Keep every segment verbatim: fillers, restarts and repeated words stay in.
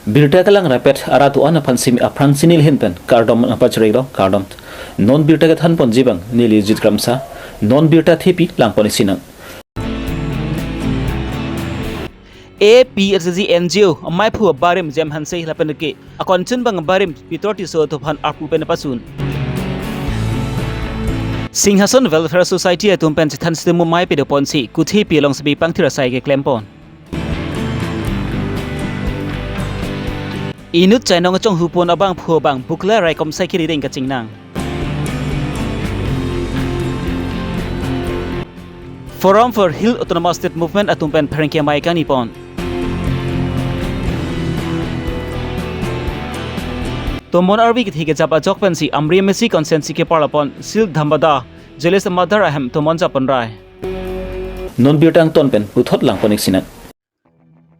Birta kelang rapet arat do-an aphan simi aphrang si neli ahin pen kardom nangpachirilo, kardom. Non birta kethan ponji abang neli Jit Kramsa, non birta thepi lang pon isi nang. A P H L C N G O amaiphu abarim Jem Hanse lapen ke akonchun abang abarim Peter Tisso atum aphan arpu pen pasun. Singhason Welfare Society atum pen chethan sitimo amei pado ponsi kuthepi along sebi pangthir asai keklem pon. Inut chainong chonghu pon abangphu abang Bukla raikom sai kiri ding kachingnang. Forum for Hill Autonomous State Movement atum pen pherangke amei kangni pon. Tomon arvi kethe kejap ajok pensi Amri M A C constituency keparla pon Sil Dhambada Julius Madar ahem tomon japon rai. Non birta angton pen puthot lang pon isi nang.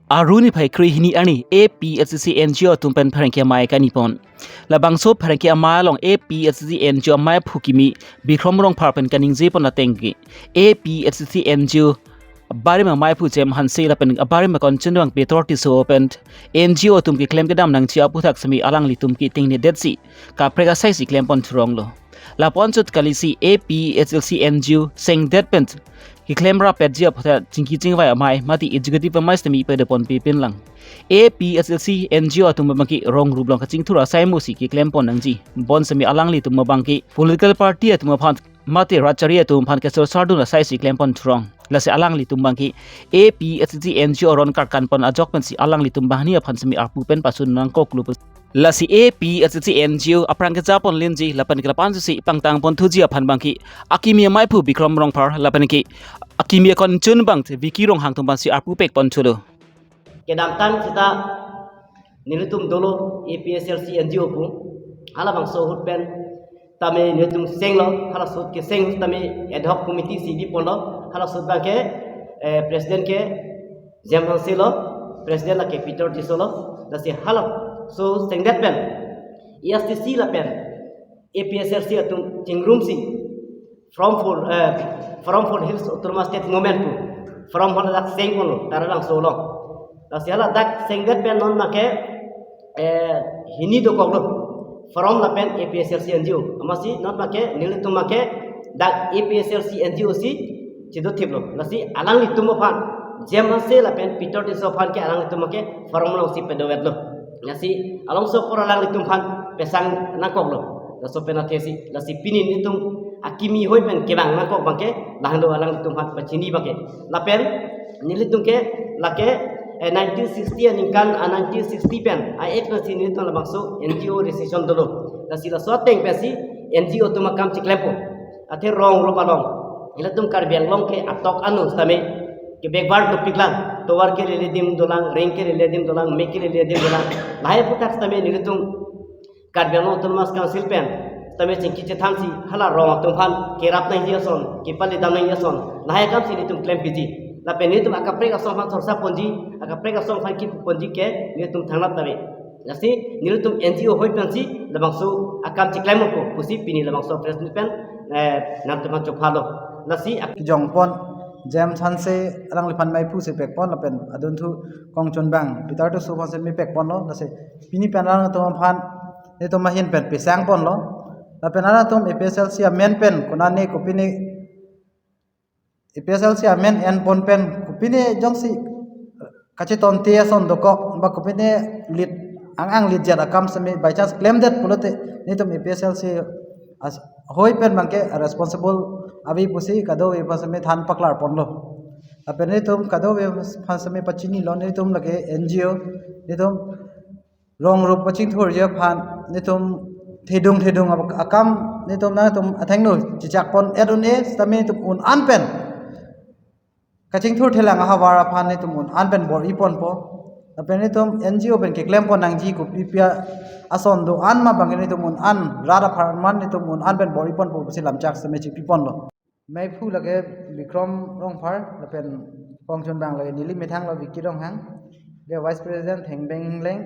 Aru niphai kre-hini arni A P H L C N G O atum pen pherangke amei kangni pon. Labangso pherangke amei along A P H L C N G O amaiphu kimi Bikrom Rongphar pen kaningje pon ateng ke A P H L C N G O abarim amaiphu Jem Hanse lapen abarim akonchun abang Peter Tisso pen N G O atum keklem kedam nangji aphuthak simi alanglitum ke tingnedetsi kaprek asai si klem pon thuronglo. Lapu anchot kalisi A P H L C N G O sengdet pen keklem rapetji aphuthak chingki chingvai amei mate executive amei sitame pado ponpi pinlang. A P H L C N G O atum abang ke rong rup along kachingthur asai musi keklem pon nangji. Bonsitame alanglitum abang ke political party atum aphan mate rachari atum aphan kesor sardun asai si klem pon thurong. Lasi alanglitum abang ke A P H L C N G O aron karkan pon ajok pensi alanglitum banghini aphan simi arpu pen pasun nangkoklo. Lasi A P H L C N G O aphrang kejapon linji lapen ke lapu anchotsi pangtang pon thuji aphan abang ke akimi amaiphu Bikrom Rongphar lapen ke akimi akonchun abang Vicky Ronghang atum aphansi arpu pek pon thulo. Kedamtang seta nelitum dolo A P H L C N G O pu, halabangso ahut pen tame nelitum senglo, halaso ahut keseng tame ad hoc committee si bi ponlo, halaso ahut abang ke, eh, president ke Jem Hanse lo, president lake Peter Tisso lo, lasi halaso sengdet pen A S D C lapen A P H L C atum chingrumsi Forum for, eh, Forum for Hills Autonomous State Movement pu Forum haladak seng ponlo, Taralangso along. Lasi haladak sengdet pen non abang ke, eh, hini dokoklo. Forum lapen A P H L C N G O. Amatsi non abang ke nelitum abang ke dak A P H L C N G O si chedothiplo. Lasi alanglitum aphan, Jem Hanse lapen Peter Tisso aphan ke alanglitum abang ke Forum alongsi padovetlo. Lasi alongso apor alanglitum aphan pesang nangkoklo. Laso pen athesi, lasi pini nelitum akimi ahoi pen kevang nangkok abang ke, lahenlo alanglitum aphan pachini abang ke. Lapen nelitum ke lake, eh, nineteen sixty aningkan, ah, nineteen sixty pen, ah, ek nasi nelitum labangso N G O registration dolo. Lasi laso ateng pensi N G O atum akam chiklempo. Athe rong rup along, ilitum Karbi Anglong ke atok anu sitame ke backward dopiklang, tovar ke lele adim dolang, reng ke lele adim dolang, me ke lele adim dolang. Lahai aphuthak sitame nelitum Karbi Anglong Autonomous Council pen sitame chingki chethansi hala rong atum aphan kerap nangji ason, kepali dam nangji ason, lahai akamsi nelitum klempiji. Lapen nelitum akaprek asong aphan sorsa ponji, akaprek asong aphan kipu ponji ke nelitum thangnat tame. Lasi nelitum N G O ahoi pensi labangso akam chiklem nangkok pusi pini labangso press meet pen, eh, nangtum aphan chophalo. Lasi ak- Jongpon, Jem Hanse alangliphan maiphu si pekpon lapen adunthu kongchun abang Peter Tisso aphansi mepekponlo. Lasi pini pen alangtum aphan nelitum ahin pen pesang ponlo. Lapen alangtum A P H L C amen pen konane kopine A P H L C amen enpon pen kopine jongsi kachetonte ason dokok ba kopine lit ang ang lit jat akam sitame by chance klemdet pulote nelitum A P H L C as-, ahoi pen abang ke responsible ave pusi kadokave aphan sitame than paklar ponlo. Lapen nelitum kadokave aphan sitame pachinilo, nelitum lake N G O, nelitum rong rup kachingthurji aphan nelitum thedung thedung ab-, akam nelitum nangtum athengno chechak pon-et un-e sitame nelitum un-an pen kachingthur thelang ahavar aphan nelitum un-an pen bor-i ponpo. Lapen nelitum N G O pen keklem pon nangji kopi pi ason do-an ma abang ke nelitum un-an rat apharman nelitum un-an pen bor-i ponpo pusi lamchak sitame chipi ponlo. Maiphu lake Bikrom Rongphar, lapen kongchun abang lake neli methang lo Vicky Ronghang, ke Vice President Thengbeng Ingleng,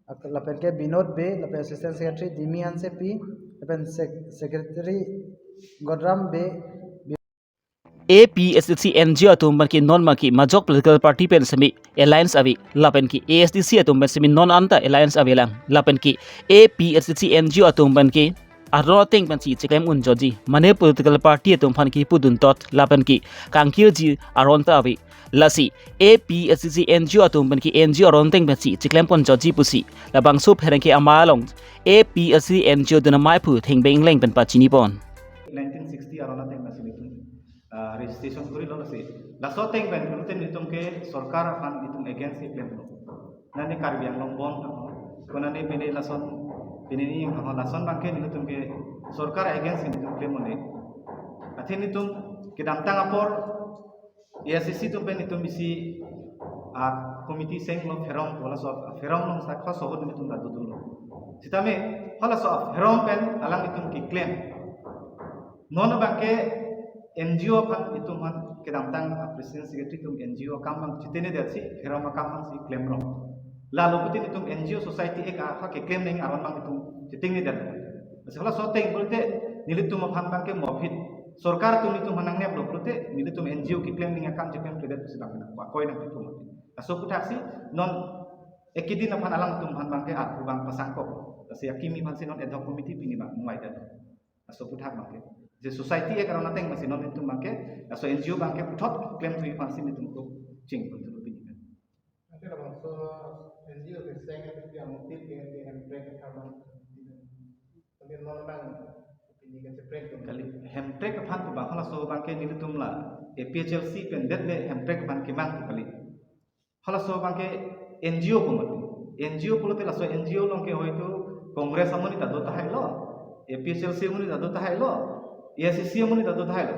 ak-, lapen ke Binod Bey, lapen Assistant Secretary Dimi Hansepi, lapen Sec-, Secretary Godram Bey. A P H L C N G O atum pen ke non ma ke majok political party pen semi alliance ave, lapen ke A S D C atum pen semi non anta alliance avelang, lapen ke A P H L C N G O atum pen ke aron ateng pensi chiklem unjotji, mane political party atum aphan kipudun tot lapen ke kangkirji aron ta ave. Lasi A P H L C N G O atum pen ke N G O aron ateng pensi chiklem ponjotji pusi labangso pherangke amei along A P H L C N G O dun amei aphu Thengbeng Engleng pen pachinipon. Nineteen sixty aron ateng pensi nelitum, ah, registration korilo, lasi laso ateng pen pulote nelitum ke sorkar aphan nelitum against si klemlo. Nani Karbi Anglong bon, ko nani pini lason, pini ni, ah, lason abangke nelitum ke sorkar against si nelitum klem un-e. Athe nelitum kedamtang apor A I C C atum pen nelitum isi, ah, committee senglo, pherong, halaso pherong along sak halaso ahut nelitum ta dodunlo. Sitame halaso pherong pen alanglitum keklem. Non abangke N G O aphan itum aphan kedamtang a president secretary atum N G O akam abang chitengnedetsi pherong akam abangsi klemrong. Lalo putin itum N G O society ek a ha keklem nangji aron abang itum chitengnedetlo. Lasi halaso ateng pulote nelitum aphan abangke mobit. Sorkar atum nelitum aphan nangneplo pulote nelitum N G O keklem nangji akam cheklemkledet pusi abang nang pakoi nang itum. Laso aputhaksi non ekedin aphan alangtum aphan abangke arpu abang pasangkok. Lasi akimi aphansi non ad hoc committee pini abang mungvaidet. Laso aputhak abangke. Je society ek aron ateng masi non itum abangke, laso N G O abangke puthot klemthuji aphansi nelitum ko chingponthulu pini. Ante labangso N G O keseng itu dia motif ke, ke handbrake karbon. Ante non abang pini ke cheprek tum. Kali handbrake aphan pu abang halaso abangke nelitum la A P H L C pen det le handbrake aphan kemang pu kali. Halaso abangke N G O pu mati. N G O pulote laso N G O along ke hoitu Congress amonit ta do tahailo, A P H L C amonit ta do tahailo, A I C C amonit ta do tahailo.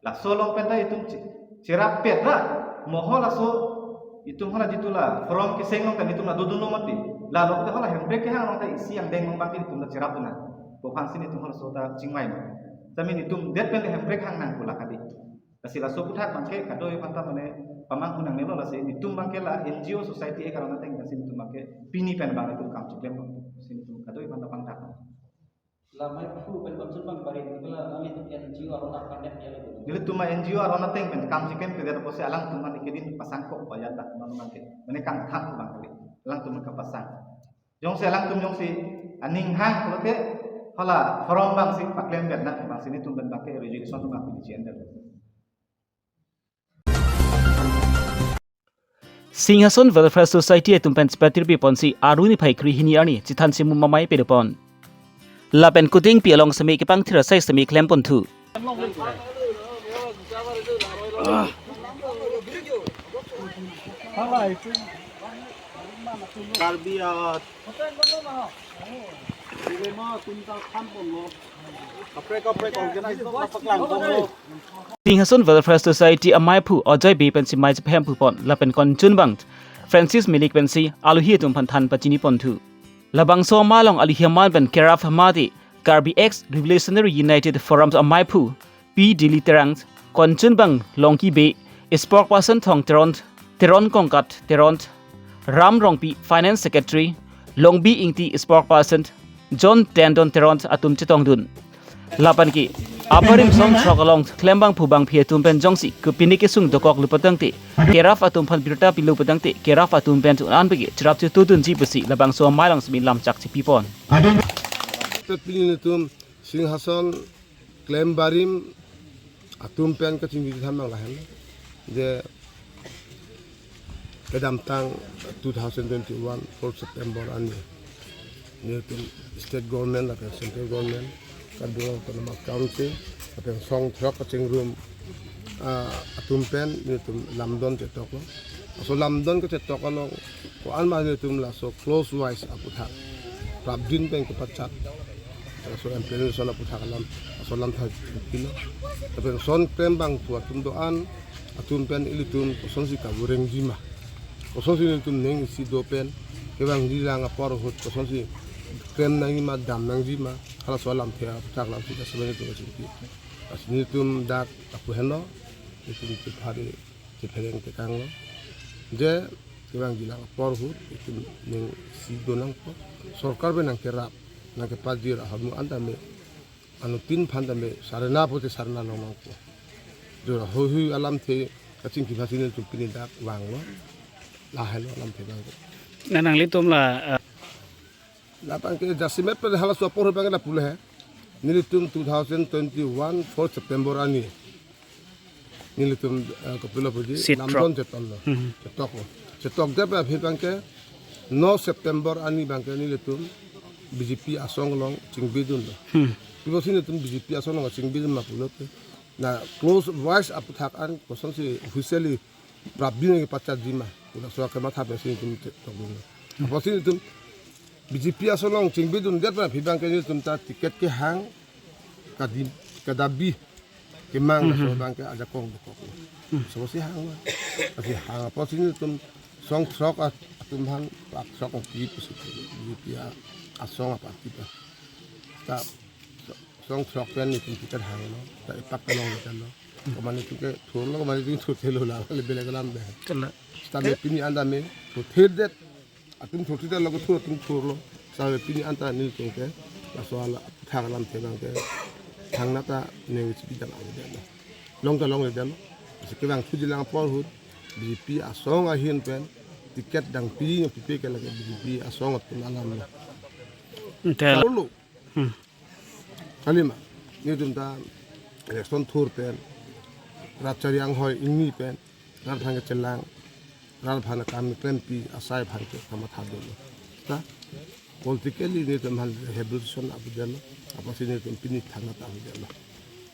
Laso along pen ta itum che-, cherap pet ra, mo halaso itum hala jitu la forum keseng along ta itum la dodunlo mati. Lalo ke hala handbrake kehang along ta isi angdeng along abangke itum la cherapdun nang. Pu aphansi nelitum halaso ta chingvai nang. Tame nelitum det pen le handbrake hang nang pu la kali. Lasi laso aputhak abangke kadokave aphanta mane pamanghu nangnelo, lasi nelitum abangke la N G O society ek aron ateng, lasi nelitum abangke pini pen abang nelitum kam chiklem, lasi nelitum kadokave aphanta pangthak. La amei aphu pen konchun abang barim ke la nanglitum N G O aron aphan net ya lo. Nelitum a N G O aron ateng pen kam chiklemkledet apotsi alangtum aphan ekedin pasangkok bayan dak non abangke. Mane kangthang abang kali. Alangtum kapasang. Jongsi alangtum jongsi aning hang pulote hala forum abangsi paklem ber nang abangsi nelitum pen abangke resolution abang pini chian der. Singhason Welfare Society atum pen chepatiri ponsi Aru niphai krehini arni chithan chimum amei pedopon. Lapen kudingpi along semi kepangthir asai semi klemponthu. Karbi, ah, Singhason Welfare Society amei aphu Ajoy Bey pensi mei chepahemphu pon lapen konchun abang Francis Milik pensi aluhi atum aphan than pachiniponthu. Labangso amei along aluhi amen pen kerap mati Karbi Ex Revolutionary United Forums amei aphu P Dili Terang, konchun abang Longki Bey, spokesperson Thong Teron, Teron Kongkat Teron, Ram Rongpi Finance Secretary, Longbi Ingti spokesperson, John Tendon Teron atum chetongdun. Lapen ke abarim song throk along klembangphu bangphi atum pen jongsi kopine kesung dokok lo pu tangte, kerap atum aphan birta pilo pu tangte, kerap atum pen tu an pagi cherap chetudunji pusi labangso amei along semi lamchak chepipon. Pini nelitum Singhason klem barim atum pen kachingki than abang lahen, je kedamtang two thousand twenty-one fourth September arni nelitum state government lapen central government, Karbi Anglong Autonomous Council lapen song throk kachingrum, ah, atum pen nelitum lamdon chetoklo. Laso lamdon kachetok along ko-an ma nelitum laso clause wise aputhak prapjin pen kepachat, laso implementation aputhak alam, laso alam thak pilo. Lapen son klembangphu atum do-an atum pen ilitum kosonsi kavorengji ma, kosonsi nelitum ning isi do pen kevangjilang apor ahut kosonsi klem nangji ma, dam nangji ma, halaso alamthe aputhak alamthe kaseven nelitum kachingki. Lasi nelitum dak lapu henlo, nelitum chephari chephereng tekanglo. Je kevangjilang apor ahut itum ning isi do nangpo. Sorkar pen nangkerap nangkepajir ahormu an tame, anuttin aphan tame sarna pote sarna long nangpo. Jo, hui hui alamthe kachingki aphansi nelitum pini dak vanglo. Lahelo alamthe vang. Na nanglitum la, eh, Labang ke jasemet pen halaso apor abang ke lapu le he. Nelitum two thousand twenty-one four September arni nelitum, eh, kopilo puji, Chetok. Namdon chetonlo. Hmm. Chetoklo. Chetokdet pen aphi abang ke no September arni abang ke nelitum B J P asong along chingbidunlo. Hmm. Pi apotsi nelitum B J P asong along chingbidun ma pulote, na clause wise aputhak an kosonsi officially prapdun ke pachatji ma pu laso akematha pensi nelitum chetokdunlo. Apotsi nelitum B J P asong along chingbidundet pen aphi abang ke nelitum ta ticket kehang, kadi-, kadabi kemang, mhm, laso abang ke ajakong dokok. Hmm. Laso si hang ma. Lasi hang apotsi nelitum song throk at-, atum aphan pak throk ongpi pusi B J P a-, asong apa kita. Ta song throk pen nelitum ticket hanglo. Ta epak ta longledetlo. Komane nelitum ke thurlo, komane nelitum thurthelo, la le bele kalam be. Kala. Seta me pini anta me thurthedet. Atum thurthedet lo, thur atum thurlo. Seta me pini anta nelitum ke laso alam, thang alamthe abang ke thangnat ta neng si bidang avedetlo. Long ta longledetlo. Si kevangthuji lang apor ahut B J P asong ahin pen ticket dang pi nang pipe ke lake B J P asong atum alamlo. Entel. Karulo. Hmm. Kalima, nelitum ta election thur pen, rat chari anghoi ingni pen, rat aphan kechelang, rat aphan akam klempi asai aphan ke kamathadunlo. Ta politically nelitum aphan rehabilitation avedetlo, apotsi nelitum pini thangnat avedetlo.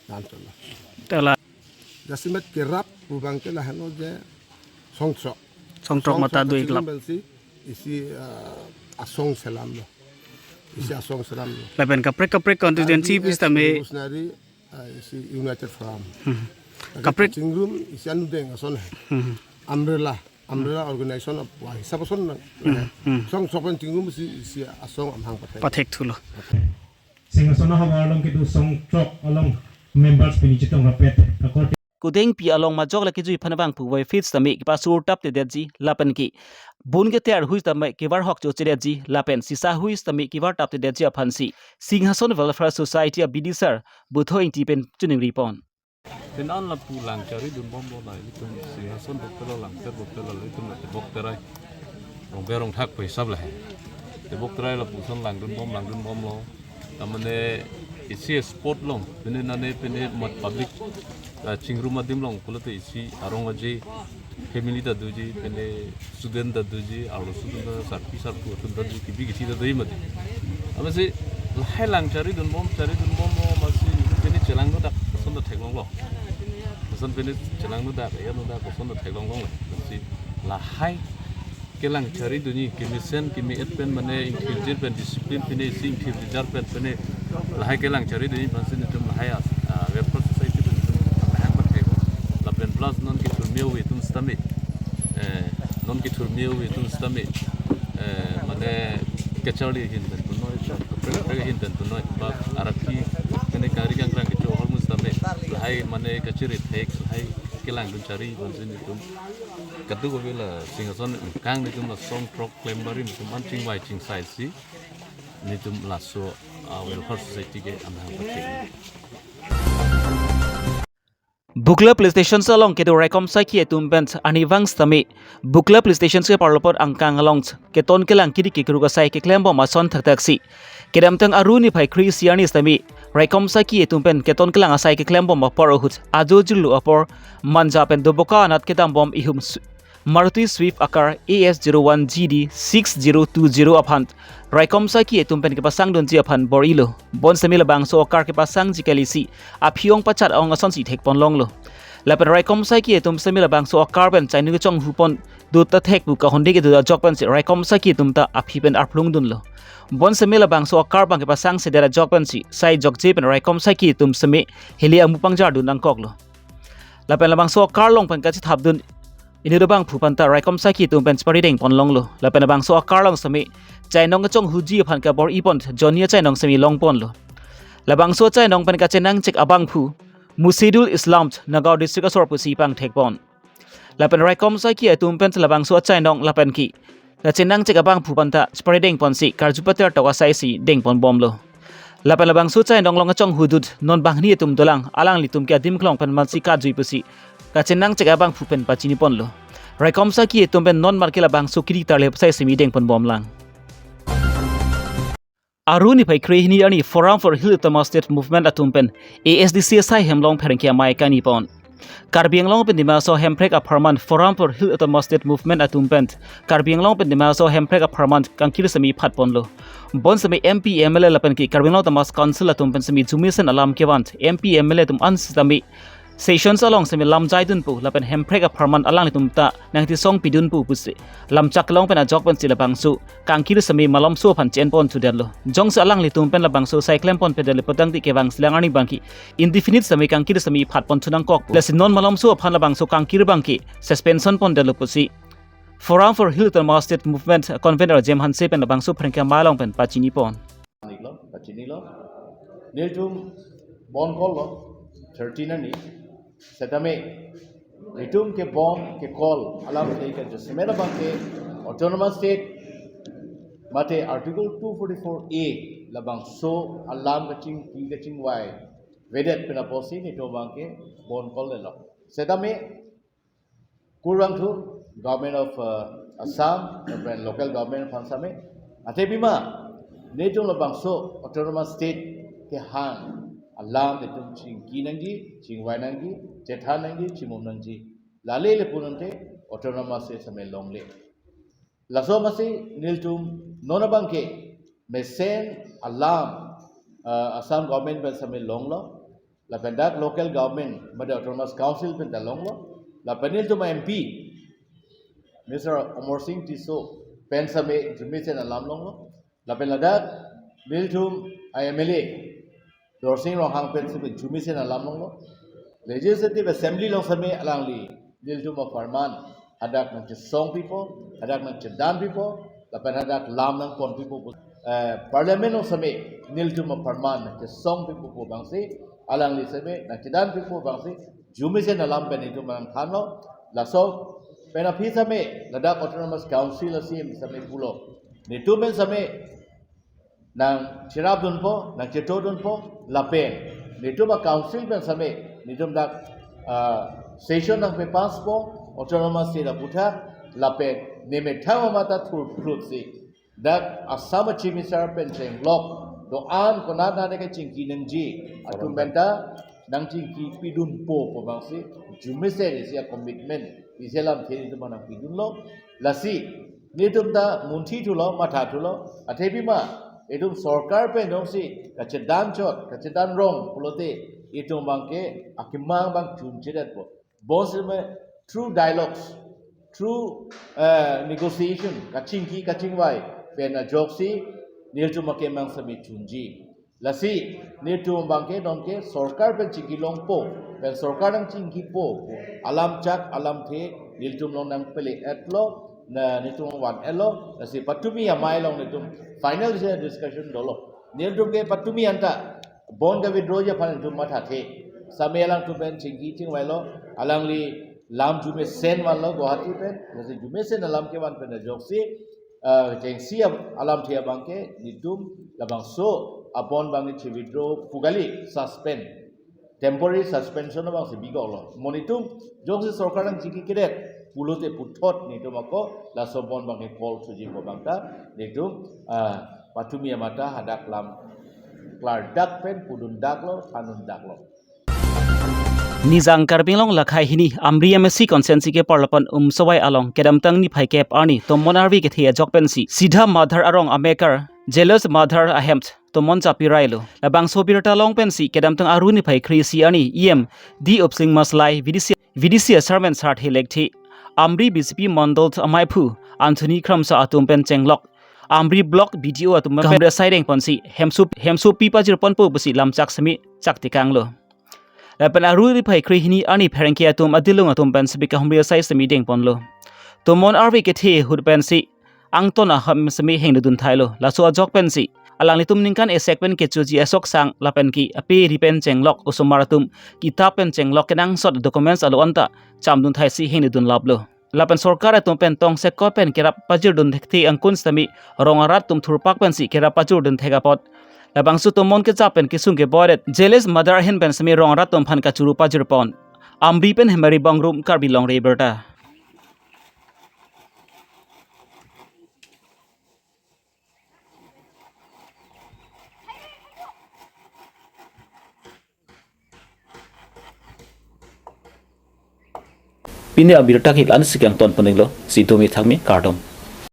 Dam chotlo. Tela. Jasemet kerap pu abang ke lahenlo je song throk. Song throk. Song throk mata dui klap. Pensi isi, ah, asong selamlo. Isi asong selamlo. Lapen kaprek kaprek constituency, R D S pusitame. Revolutionary, ah, isi United Forum. Hmm. Lake kaprek. Chingrum isi anodeng ason he. Hmm. Umbrella, umbrella organization of, wah, hisap ason nang. Hmm. Hmm. Song throk pen chingrum isi, isi asong amahang pathek. Pathek thulo. Singhason ahavar along kedo song throk along members pini chetong rapet. Akor Kudengpi along majok lake jui aphan abangphu voiphit sitame kepasur taptedetji lapen ke bun keter hui sitame kevar hok chochedetji lapen sisa hui sitame kevar taptedetji aphansi Singhason Welfare Society abidi sar Butho Ingti pen chiningripon. Pen an lapu lang charidunbomlo, la ilitum Singhason bokpelo, Langpher bokpelo, la ilitum la tebok terai, rongpher rongthak pu hisap lahai. Tebok terai lapuson langdunbom, langdunbomlo. Tamane isi spot along, pine nane pine mat public, ah, chingrum adim along pulote isi arong aje, family ta doji, pine student ta doji, arlo student ta, sarpi sarpo atum ta doji, kibi kisi ta doji mati. Amatsi lahai lang charidunbom, charidunbomlo, amatsi pine chelangnodak ason ta theklonglo. Ason pine chelangnodak, ya nodak ason ta theklonglongle. Amatsi lahai kelang charidunji, kemesen keme-et pen mane ingthirjir pen discipline pine isi ingthirjir pen pine lahai kelang charidunji aphansi nelitum lahai as, ah, welfare society pen nelitum lahai pathek. Lapen plus non kethurmi ove atum sitame, eh, non kethurmi ove atum sitame, eh, mane kacharli ahin pen punoi, kaprek kaprek ahin pen punoi, ba araki kene kangri kangkrang kecho ahormu sitame lahai mane kachiri thek, lahai kelangdun chari aphansi nelitum kadokave la Singhason angkang nelitum la song throk klem barim atum an chingvai chingsaisi nelitum laso, ah, welfare society ke amahang pathek. Bukla Police Station along kedo raikom saiki atum pen arnivang sitame Bukla Police Station keparlopot angkang along keton kelang kiri kekruk asai keklembom ason thakthak si kedamtang Aru niphai kre-isi arni sitame raikom saiki atum pen keton kelang asai keklembom apor ahut ajo jirlo apor Manja pen Doboka anat kedambom ihum su-, Maruti Swift akar A S zero one G D six zero two zero aphan raikom saiki atum pen kepasangdunji aphan bor-ilo. Bonsitame labangso akar kepasangji kalisi aphi-ong pachat ong asonsi thekponlonglo. Lapen raikom saiki atum sitame labangso akar pen chainong kechonghu pon do ta thek pu kahonde kedo ajok pensi raikom saiki atum ta aphi pen arplungdunlo. Bonsitame labangso akar abang kepasangsedet ajok pensi sai jokje pen raikom saiki atum sitame heli amu pangjardun nangkoklo. Lapen labangso akar along pen kachethapdun inut abangphu aphanta raikom saiki atum pen chepari dengponlonglo. Lapen labangso akar along sitame chainong kechonghuji aphan kabor-ipon joni achainong sitame longponlo. Labangso achainong pen kachenangchek abangphu Musidul Islam Nagaon District asor pusi pangthekpon. Lapen raikom saiki atum pen labangso achainong lapen ke kachenangchek abangphu aphanta chepari dengponsi karju pater tok asaisi dengponbomlo. Lapen labangso chai nonglong kachonghudut non banghini atum dolang, alanglitum ke adim kelong pen mansi kajui pusi kachenangchek abangphu pen pachiniponlo. Raikom saki atum pen non marke labangso kiri tarle sai simi dengponbomlang. Aru niphai kre hini arni Forum for Hill Autonomous State Movement atum pen A S D C asai hem along pherangke amei kanipon. Karbi Anglong pen Dima Hasao Hemprek apharman Forum for Hill Autonomous State Movement atum pen Karbi Anglong pen Dima Hasao Hemprek apharman kangkir semi phatponlo. Bonsemi M P, M L A lapen ke Karbi Anglong Autonomous Council atum pen semi arjumesen alam kevan, M P, M L A atum an sitame session along semi lam jaidunpo lapen Hemprek apharman alanglitum ta nangtisong pidunpo pusi lamchak kelong pen ajok pensi labangso kangkir semi malomso aphan chenpon thudetlo. Jongsi alanglitum pen labangso sai klempon pedetlo putangte kevang silang arni abangke indefinite semi kangkir semi phatpon thunangkok. Lasi non malomso aphan labangso kangkir abangke suspension pondetlo pusi Forum for Hill Autonomous State Movement convener Jem Hanse pen labangso pherangke amei along pen pachinipon. Niklo, pachinilo. Nelitum bon call lo, thirteen arni. Setame, nelitum ke bon ke call alamthe ke jasemet abangke Autonomous State mate Article two forty-four A labangso alam kachingki kachingvai vedet pen apotsi nelitum abangke bon call-lo. Setame, kurvangthu Government of, uh, Assam, lapen local government aphan sitame, athe pima, nelitum labangso Autonomous State kehang alam nelitum chingki nangji, chingvai nangji, chethan nangji, chimum nangji. Lale le pu tangte Autonomous State sitame longle. Laso amatsi nelitum non abangke mesen alam, uh, Assam government pen sitame longlo. Lapen dak local government, mate Autonomous Council pen ta longlo. Lapen nelitum M P, Mister Amarsing Tisso pen sitame arjumesen alam longlo. Lapen ladak nelitum M L A, Dorsing Ronghang pen sitame arjumesen alam longlo. Legislative Assembly along sitame alangli nelitum apharman hadak nangchesong pipo, hadak nangchedan pipo, lapen hadak lam nangpon pipo. Eh, Parliament along sitame nelitum apharman nangchesong pipo pu abangsi, alangli sitame nangchedan pipo abangsi, arjumesen alam pen nelitum nangthanlo. Laso pen aphi sitame ladak Autonomous Council a-C E M sitame pulo, nelitum pen sitame nangcherapdunpo, nangchetodunpo, lapen nelitum a-council pen sitame, nelitum dak, ah, session nangpepaspo, Autonomous State aputhak, lapen nemethang amat ta thurphlut si dak Assam a-Chief Minister pen chenglok do-an konat nane kachingki nangji atum pen ta nangchingki pidunpo pu abangsi, arjumesen isi a-commitment, isi alamthe nelitum aphan nangpidunlo. Lasi nelitum ta munthi thulo, matha thulo, athe pima itum sorkar pen jongsi kachedan chot, kachedan rong pulote itum abangke akemang abang chunchedetpo. Bonsitame through dialogues, through, eh, negotiation, kachingki kachingvai pen ajoksi nelitum akemang sitame chunji. Lasi nelitum abangke nonke sorkar pen chingki longpo, pen sorkar nangchingkipo alamchak alamthe nelitum along nangpele-etlo, na nelitum van-etlo, lasi patumi amei along nelitum final discussion dolo. Nelitum ke patumi anta bon ka-withdraw-ji aphan nelitum mathathe. Sitame alangtum pen chingki chingvailo, alangli lam arjumesen vanlo Guwahati pen, lasi arjumesen alam kevan pen ajoksi, ah, chengsi ab-, alamthe abangke nelitum labangso abon abangke che-withdraw pu kali, suspend, temporary suspension abangsi bikoklo. Mo nelitum jongsi sorkar nangchingki kedet pulote puthot nelitum ako laso bon abangke call thuji pu abang ta nelitum, ah, patumi amat ta hadak lam klardak pen pudundaklo, thandundaklo. Nijang Karbi Anglong lakhai hini Amri M A C constituency ke Parlapan Umsawai along kedamtang niphai kep arni tomon arve kethe ajok pensi Sidha Madhar arong amekar Jealous Madhar ahem tomon chapirailo. Labangso birta along pensi kedamtang Aru niphai kre-isi arni E M D Upsing Maslai, V D C, V D C a-chairman Sarthe Lekthe, Amri B J P Mandal amaiphu Anthony Kramsa atum pen chenglok Amri Block B D O atum pen kahumri asai dengponsi hemso, hemsopi pajirponpo pusi lamchak semi chaktikanglo. Lapen Aru niphai kre-hini arni pherangke atum adilung atum pen semi kahumri asai semi dengponlo. Tomon arve kethe ahut pensi angton ahem semi hengdundun thailo. Laso ajok pensi alanglitum ningkan esek pen kechoji asok sang lapen ke ape ri pen chenglok osomar atum kitap pen chenglok kenangsot documents alo anta chamdun thaisi hengdundun laplo. Lapen sorkar atum pen tongsekot pen kerap pajirdun thekthe angkun sitame rong arat atum thurpak pensi kerap pajirdun thek apot Labangso tomon kecha pen kesung keboi-et Jealous Mother ahin pen semi rong rat atum aphan kachuru pajirpon. Amri pen Hemari Bongrum, Karbi Longri Abirta. Pini abirta ke la-an si kangton pon-iklo, si domi thakmi, kardom.